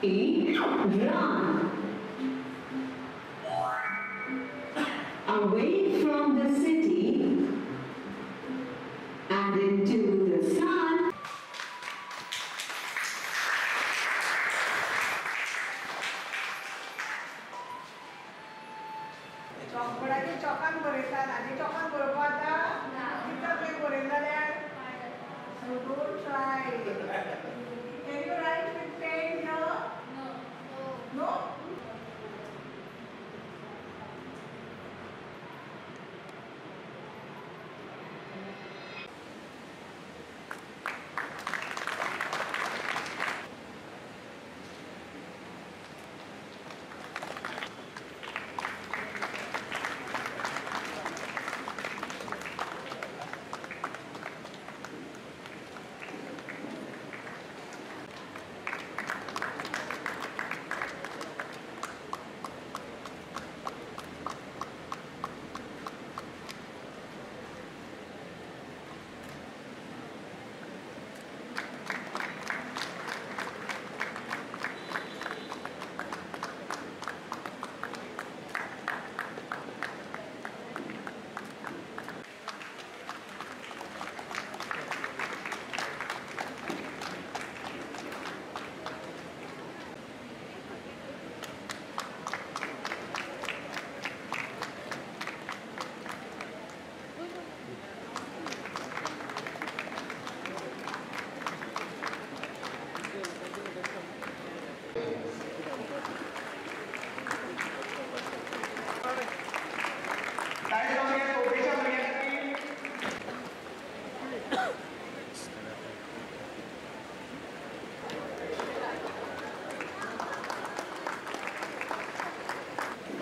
Run away from the city and into the sun. चॉकबोर्डाचेर चॉकान बरयतात आनी चॉकान बरोवपा जाता कित्याक खंय बरयलें जाल्यार. So don't try. Can you write with pen here? No. No?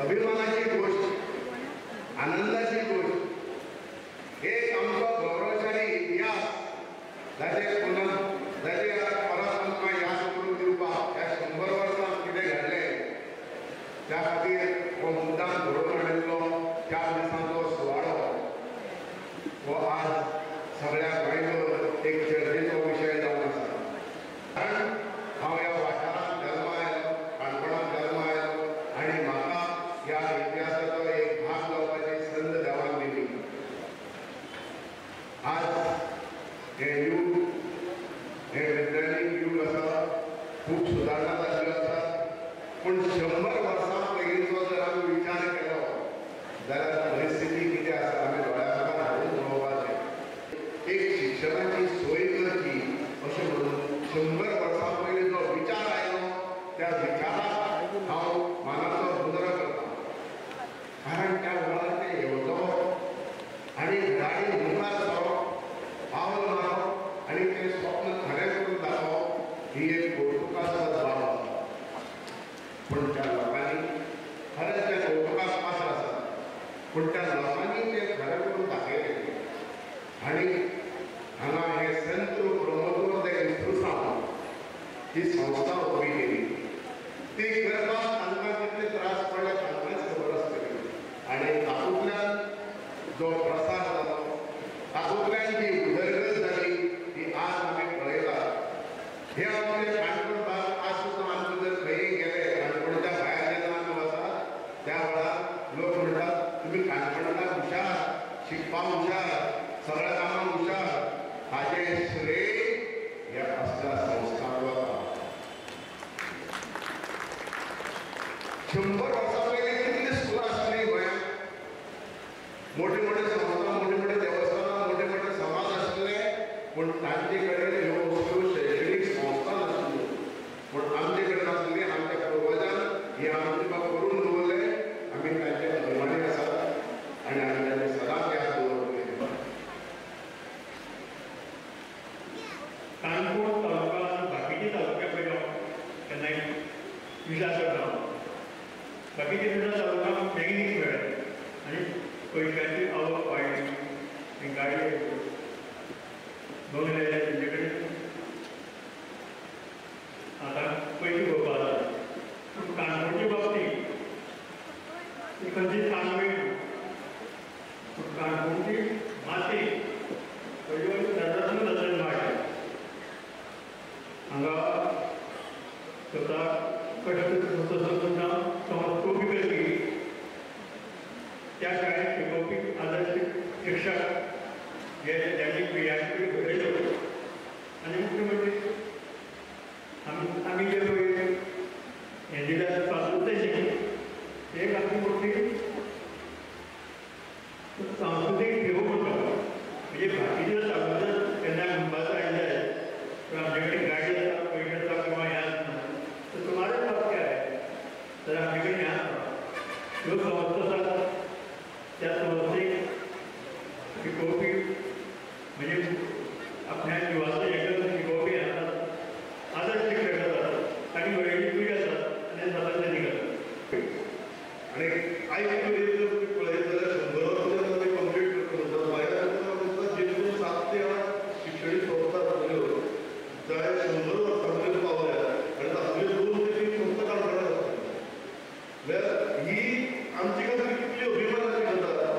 अभिमानाची गोष्ट, आनंदाची गोष्ट, एक आमचो गौरवशाली इतिहास जाचे पुनः जाचे परत आमकां याद करून दिवपाक ह्या 100 वर्सां कितें घडलें त्या खातीर हो मुद्दाम घडोवन हाडिल्लो 4 दिसांचो सुवाळो हो आज सगळ्या गोंयभर एक चर्चेचो विशय जावन आसा. कारण हांव ह्या वाठारांत जल्मा आयलो, काणकोणांत जल्मा आयलो आनी म्हाका ह्या इतिहासाचो एक भाग जावपाची संद देवान दिली. आज हें युग, हें वैज्ञानीक युग आसा, खूब सुदारणा जाल्ल्यो आसा, पूण 100 वर्सां पयलींचो जर आमी विचार केलो जाल्यार परिस्थिती कितें आसा आमी दोळ्या मुखार हाडून पळोवपाचें. एक शिक्षणाची सोय करची अशें म्हणून 100 वर्सां पयलीं जो विचार आयलो त्या विचाराक हांव मानाचो मुजरो करता. कारण त्या वेळार तें येवजप आनी गाडी मुखार सरप, पावल मारप आनी तें स्वप्न खरें करून दाखोवप ही एक कौतुकास्पद बाब आसा. पूण त्या लोकांनी खरेंच तें कौतुकाक पात्र आसा, पूण त्या लोकांनी तें खरें करून दाखयलें. आनी हांगा हें सेंट्रो प्रमोदोर दे इन्स्ट्रुसांव ही संस्था उबी केली. ती करपाक तांकां कितले त्रास पडले तांकांच खबर आसतली. आनी तातूंतल्यान जो प्रसार जालो, तातूंतल्यान जी उदरगत जाली ती आज आमी पळयतात. हे आमचे काणकोण भाग आज सुद्दां आमकां जर खंय गेले, काणकोणच्या भायर जेन्ना आमी वतात त्या वेळार लोक म्हणटात तुमी काणकोणाक हुशार, शिकपाक हुशार, सगळ्या कामाक हुशार. हाजें श्रेय ह्या असल्या संस्थांक वता. 100 वर्सां पयलीं कितलीं स्कुलां आसलीं गोंयांत? मोटे मोटे संस्था, मोटे मोटे देवस्थानां, मोटे मोटे समाज आशिल्ले, पूण तांचे कडेन ह्यो वस्तू शैक्षणीक संस्था नाशिल्ल्यो. पूण आमचे कडेन आसली, आमच्या पुर्वजान हे आमकां करून दवरले. आमी तांचे अभिमानी आसात आनी आमी तांचे सदांच याद दवरतले. काणकोण तालुका बाकीच्या तालुक्या पयलो केन्नाय विचार करता, बाकीचे सुद्दां तालुका बेगीन मेळ्ळे आनी पयशांची आवक वाडली, गाडये बंगले तेंचे कडेन आतां पयशे पळोवपाक जाता. पूण काणकोणचे बाबतींत ती खंयची सांग मेळ्ळी, पूण काणकोणची माती पयली नजर वाडली. हांगा स्वता एक आमची मोठी सांस्कृतीक ठेव म्हणटा. म्हणजे बाकीचे तालुक्यात केन्ना म्हणपाचो आयले पण आमचे कडेन गाडी आसा, पयशे आसा किंवा हें आसना तर सुमारच वाक्य आहे तर आमचे कडेन हें आसा. ह्यो संस्था आसात त्या संस्थेक शिकोवपी म्हणजे आपल्या जिवाचो हें करून शिकोवपी आसात, आदर्श शिक्षक आसात, तांणी बरयल्ली पिढी आसात आनी स्वता त्यांनी करतात. आनी आयज मेरेन जर तुमी पळयत जाल्यार 100 वर्सां जेन्ना ते कंप्लीट करता म्हणटा गोंयांत म्हाका दिसता जेतून 7 ते 8 शिक्षणीक संस्था आसतल्यो जाय 100 वर्सां मेरेन पावल्या आनी तातूंतल्यो 2 ते 3 संस्था काणकोणांत आसतल्यो. म्हळ्यार ही आमची खातीर कितली अभिमानाची गजाल.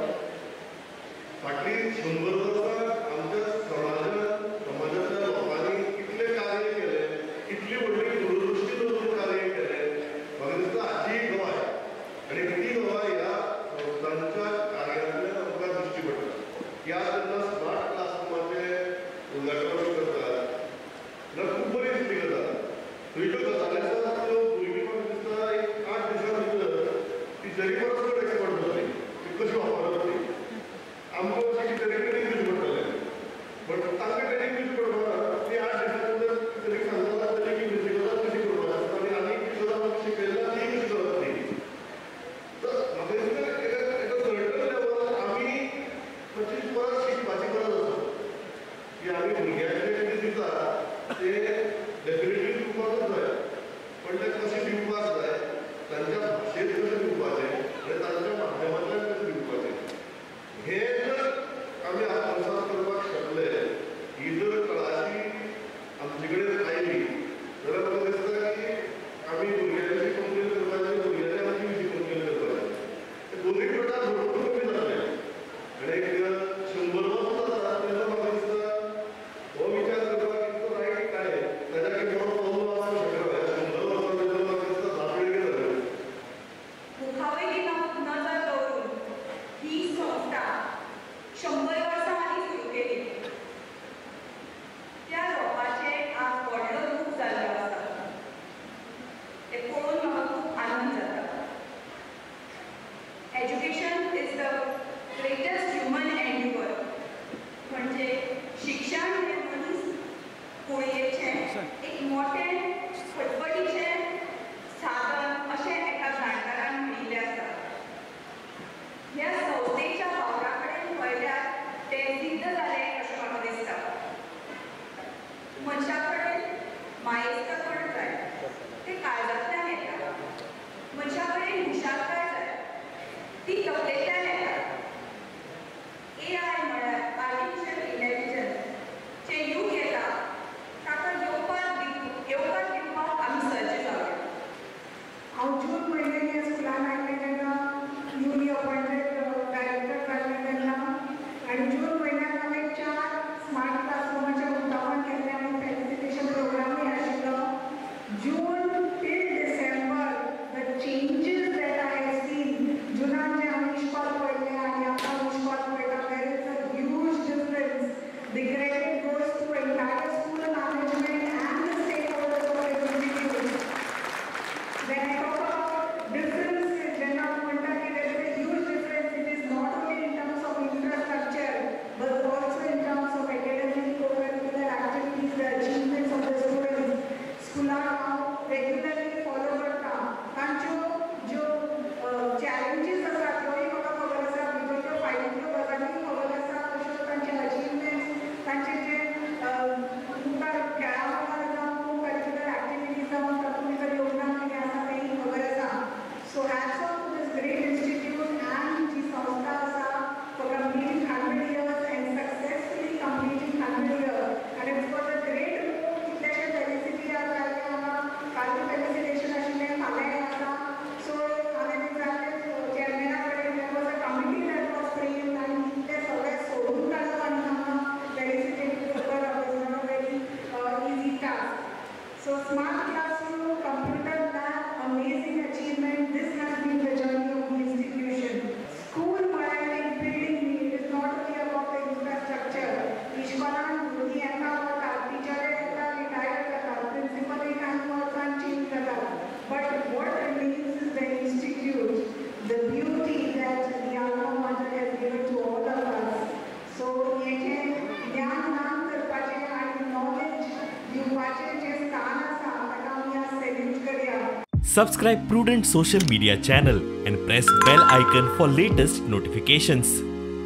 फाटलीं 100 वर्सां आमच्या समाजांतल्या लोकांनी कितलें कार्य केलें, कितली व्हडली दूरदृश्टी दवरून कार्य केलें, म्हाका दिसता हाची गवाय आनी ती गवाय ह्या संस्थांच्या कार्यांतल्यान आमकां दिश्टी पडटा. की आज जेन्ना स्मार्ट क्लासरुमाचें उद्घाटन करतात जाल्यार खूब बरी दिसली गजाल. थंय ज्यो गजाली आसात त्यो भुरगीं म्हाका दिसता एक 8 दिसां भितर टिचरी परस चड एक्सपर्ट जातली, ती कशी वापरप ती. आमकां अशी टिचरी ट्रेनींग दिवचें पडटलें, बट तांकां ट्रेनींग दिवचें पडपाना. ती 8 दिसां भितर टिचरीक सांगता लागतली की खंयची गजाल कशी करपाची आसता आनी आनी ती गजाल आमकां शिकयल्या ती कशी करप ती. तर म्हाका दिसता एका सर्टन लेवलार आमी मातशी परत शिकपाची गरज आसा की आमी भुरग्यांक जें कितें दिता तें डेफिनेटली दिवपाकूच जाय, पण तें कशें दिवपाक जाय, तांच्या भाशेंत कशें दिवपाचें आनी तांच्या माध्यमांतल्यान कशें दिवपाचें, हें जर आमी आत्मसात करपाक शकले, ही जर कळाशी आमचे कडेन आयली जाल्यार म्हाका दिसता की आमी भुरग्यां विशीं कंप्लेन करपाची, भुरग्यांनी आमचे विशीं कंप्लेन करपाची, ते दोनूय प्रकार भरपूर कमी जातले. आनी एक 100 वर्सां जाता तेन्ना म्हाका दिसता हो विचार करपाक इतलो रायट काय ताच्या की बरो पावलो आसूंक शकना. ह्या 100 वर्सां भितर म्हाका दिसता 10 पिळगी जाल्यो. मुखावयली नजर दवरून ही संस्था 100 वर्सां आदीं सुरू केली. त्या रोपाचें आज व्हडलो रूप जाल्लो आसा, तें पळोवन म्हाका खूब आनंद जाता. Education is the greatest human endeavour, म्हणजे शिक्षण हें मनीस कुळयेचें एक मोटें फटफटीचें साधन अशें एका जाणकारान म्हणिल्लें आसा. ह्या संस्थेच्या वावरा कडेन पळयल्यार तें सिद्ध जालें अशें म्हाका दिसता. मनशा कडेन मायेस्तपण जाय, तें काळजांतल्यान येता. मनशा कडेन हुशारकाय जाय, ती तकलेंतल्यान येता. AI म्हळ्यार आर्टिफिशियल इंटेलिजन्स चें यूग येता, ताका येवकार Subscribe Prudent social media channel and press bell icon for latest notifications.